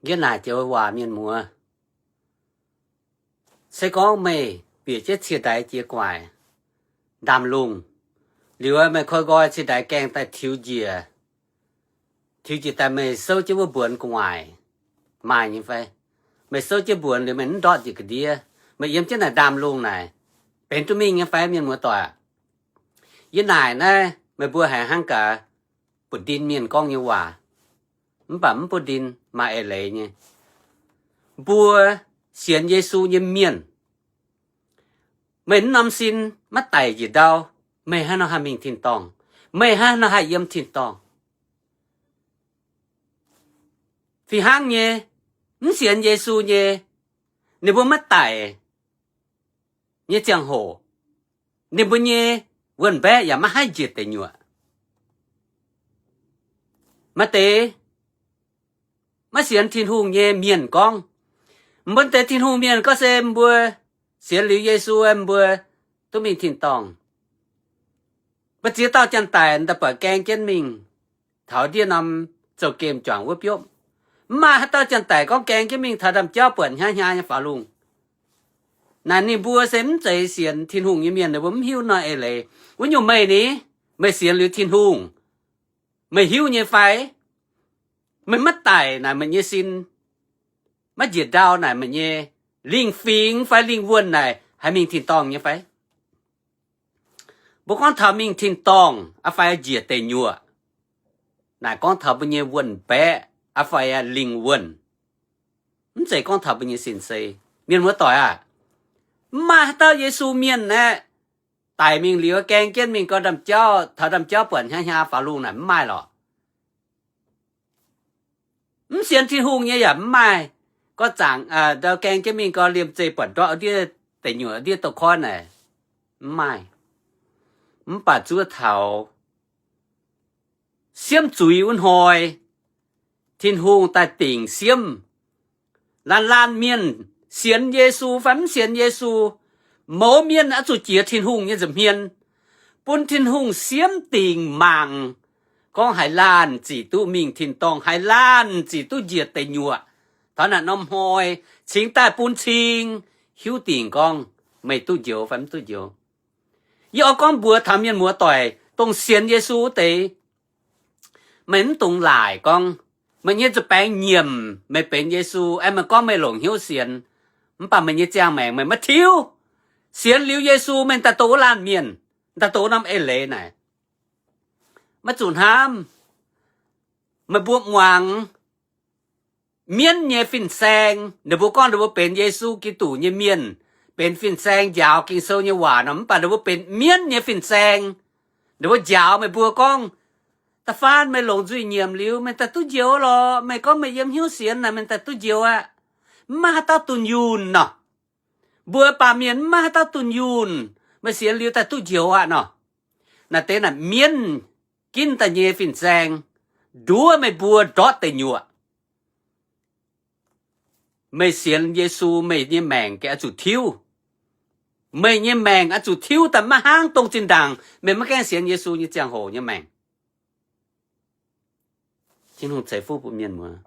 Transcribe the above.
Yie naaic joux waac mienh muoz, se gorngv meih bieqc jienv cie-ndaix jiex gu'nguaaic ndaamv-lungh, liuz meih koi nqoi cie-ndaix gaeng daaih tiux njiec, tiux njiec daaih meih souv jienv wuov mbuonx gu'nguaaic, maaih nyei fai? Meih souv jienv mbuonx liuz meih mv ndortv njiec ga'ndiev, meih yiem jienv naaic ndaamv-lungh naaic, benx duqv mingh nyei fai, mienh muoz-doic? Yie naaic naaiv meih mbuo haiz hnangv gaax buoz-ndin mienh gorngv nyei waac, mv baac mv buoz-ndin, maaih eix leiz nyei. Mbuo sienx Yesu nyei mienh, meih mv norm sin maiv daic njiec ndau, meih haaix nor haih mingh tin-dorngh? Meih haaix nor haih yiem tin-dorngh? Fih hnangv nyei, mv sienx Yesu nyei, ninh mbuo maiv daic nyei ziangh hoc, ninh mbuo nyei wuonh mbaeqc yaac maiv haih njiec deic nyuoqc. Maaih deix maiv sienx Tin-Hungh nyei mienh gorngv, mbuo deix Tin-Hungh mienh gorngv se mbuo sienx liuz Yesu, mbuo duqv mingh tin-dorngh. Mbuo ziex dauh janx-daic daaih buatc gaeng jienv mingh taux ndiev norm zouv-gemh juangc wuov biopv. Mv maaih haaix dauh janx-daic gorngv gaeng jienv mingh taux ndaamv-jauv buatc hnyangx-hnyangx nyei faaux lungh. Naaic ninh mbuo se mv zeiz sienx Tin-Hungh nyei mienh, ninh mbuo mv hiuv nor eix leiz. Wuov nyungc meih ni, meih sienx liuz Tin-Hungh, meih hiuv nyei fai? Meih maiv daic naaic, meih nyei sin maiv njiec ndau naaic, meih nyei lingh fingx fai lingh wuonh naaic haih mingh tin-dorngh nyei fai? Mbuo gorngv taux mingh tin-dorngh aqv fai njiec deic nyuoqc, naaic gorngv taux mbuo nyei wuonh mbaeqc aqv fai lingh wuonh, mv zeiz gorngv taux mbuo nyei sin-sei. Mienh muoz-doic aah, mv maaih haaix dauh Yesu mienh aeqv, daic mingh liuz gaeng jienv mingh gau ndaamv-jauv, taux ndaamv-jauv buatc hnyangx-hnyangx faaux lungh naaic mv maaih lorqc. Mv sienx Tin-Hungh nyei yaac mv maaih gorngv zaangc ndau gaeng jienv mingh gau liemh zeih buatc ndortv ndiev deic nyuoqc ndiev douz-koiv naaic, mv maaih. Mv baac zuov taux siemv zuiz wuov hnoi, Tin-Hungh daaih dingc siemv. Laanh laanh mienh sienx Yesu fai mv sienx Yesu, mouz mienh oix zuqc jiex Tin-Hungh nyei nza'hmien, bun Tin-Hungh siemv dingc mangc gorngv haaix laanh zic duqv mingh tin-dorngh, haaix laanh zic duqv njiec deic nyuoqc. Taux naaic norm hnoi cingx daaih bun cing hiuv dingc gorngv meih duqv njoux fai mv duqv njoux. Yie oix gorngv mbuox taux mienh muoz-doic dongh sienx Yesu wuov deix, meih mv dungx laaic gorngv meih nyei nzuih baengx nyiemc meih benx Yesu, aengx meih gorngv meih longc hnyouv sienx, mv baac meih nyei ziangh maengc meih maiv tiuv. Sienx liuz Yesu meih daaih dongh wuov laanh mienh, daaih dongh wuov norm eix leiz naaic. Maiv zuqc hnamv. Meih mbuo muangx mienv nyei fin-saeng, ninh mbuo gorngv ninh mbuo benx Yesu Giduc nyei mienh, benx fin-saeng njaaux Ging-Sou nyei waac nor, mv baac ninh mbuo benx mienv nyei fin-saeng. Ninh mbuo njaaux meih mbuo gorngv, da'faanh meih longc nzuih nyiemc liuz meih daaih duqv njoux lorqc. Meih gorngv meih yiem hnyouv sienx naaic meih daaih duqv njoux aqv. Mv maaih haaix dauh dunh yunh nor. Mbuo baamh mienh mv maaih haaix dauh dunh yunh, meih sienx liuz daaih duqv njoux aqv nor. Naaiv deix naaic mienv ginv daaih nyei fin-saeng nduov meih mbuo ndortv deic nyuoqc. Meih sienx Yesu, meih nyei maengc gengh oix zuqc tiuv. Meih nyei maengc oix zuqc tiuv daaih maiv hnangv dongh zinh ndaangc meih maiv gaengh sienx Yesu nyei ziangh hoc nyei maengc. Tin-Hungh ceix fuqv bun mienh muoz.